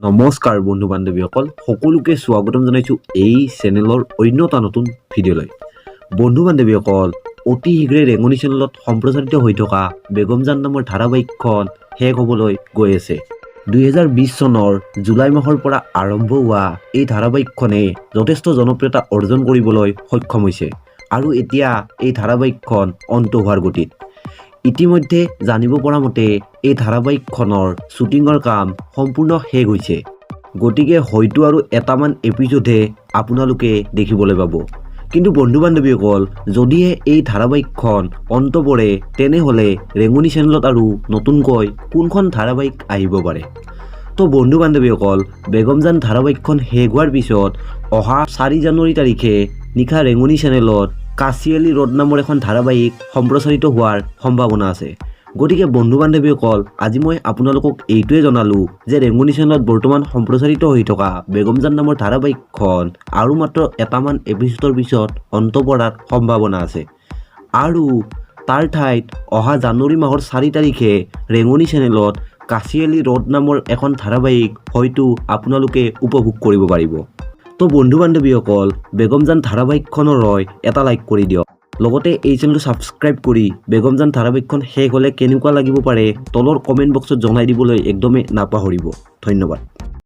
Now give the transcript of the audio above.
নমস্কাৰ বন্ধু বান্ধৱীসকল, সকলোকে স্বাগতম জনাইছোঁ এই চেনেলৰ অন্য এটা নতুন ভিডিঅ'লৈ। বন্ধু বান্ধৱীসকল, অতি শীঘ্ৰে ৰেঙনি চেনেলত সম্প্ৰচাৰিত হৈ থকা বেগমজান নামৰ ধাৰাবাহিকখন শেষ হ'বলৈ গৈ আছে। 2020 চনৰ জুলাই মাহৰ পৰা আৰম্ভ হোৱা এই ধাৰাবাহিকখনে যথেষ্ট জনপ্ৰিয়তা অৰ্জন কৰিবলৈ সক্ষম হৈছে আৰু এতিয়া এই ধাৰাবাহিকখন অন্ত হোৱাৰ গতিত। ইতিমধ্যে জানিব পৰা মতে এই ধাৰাবাহিকখনৰ শ্বুটিঙৰ কাম সম্পূৰ্ণ শেষ হৈছে। গতিকে হয়তো আৰু এটামান এপিছ'ডহে আপোনালোকে দেখিবলৈ পাব। কিন্তু বন্ধু বান্ধৱীসকল, যদিহে এই ধাৰাবাহিকখন অন্ত পৰে, তেনেহ'লে ৰেঙনি চেনেলত আৰু নতুনকৈ কোনখন ধাৰাবাহিক আহিব পাৰে? তো বন্ধু বান্ধৱীসকল, বেগমজান ধাৰাবাহিকখন শেষ হোৱাৰ পিছত অহা 4 জানুৱাৰী তাৰিখে নিশা ৰেঙনি চেনেলত কাচিয়ালি ৰোড নামৰ এখন ধাৰাবাহিক সম্প্ৰচাৰিত হোৱাৰ সম্ভাৱনা আছে। গতিকে বন্ধু বান্ধৱীসকল, আজি মই আপোনালোকক এইটোৱে জনালোঁ যে ৰেঙনি চেনেলত বৰ্তমান সম্প্ৰচাৰিত হৈ থকা বেগমজান নামৰ ধাৰাবাহিকখন আৰু মাত্ৰ এটামান এপিছ'ডৰ পিছত অন্ত পৰাৰ সম্ভাৱনা আছে আৰু তাৰ ঠাইত অহা জানুৱাৰী মাহৰ 4 তাৰিখে ৰেঙনি চেনেলত কাচিয়ালি ৰোড নামৰ এখন ধাৰাবাহিক হয়তো আপোনালোকে উপভোগ কৰিব পাৰিব। তো বন্ধু বান্ধৱীসকল, বেগমজান ধাৰাবাহিকখনৰ হৈ এটা লাইক কৰি দিয়ক। লগতে এই চেনেলটো ছাবস্ক্ৰাইব কৰি বেগমজান ধাৰাবাহিকখন শেষ হ'লে কেনেকুৱা লাগিব পাৰে, তলৰ কমেণ্ট বক্সত জনাই দিবলৈ একদমেই নাপাহৰিব। ধন্যবাদ।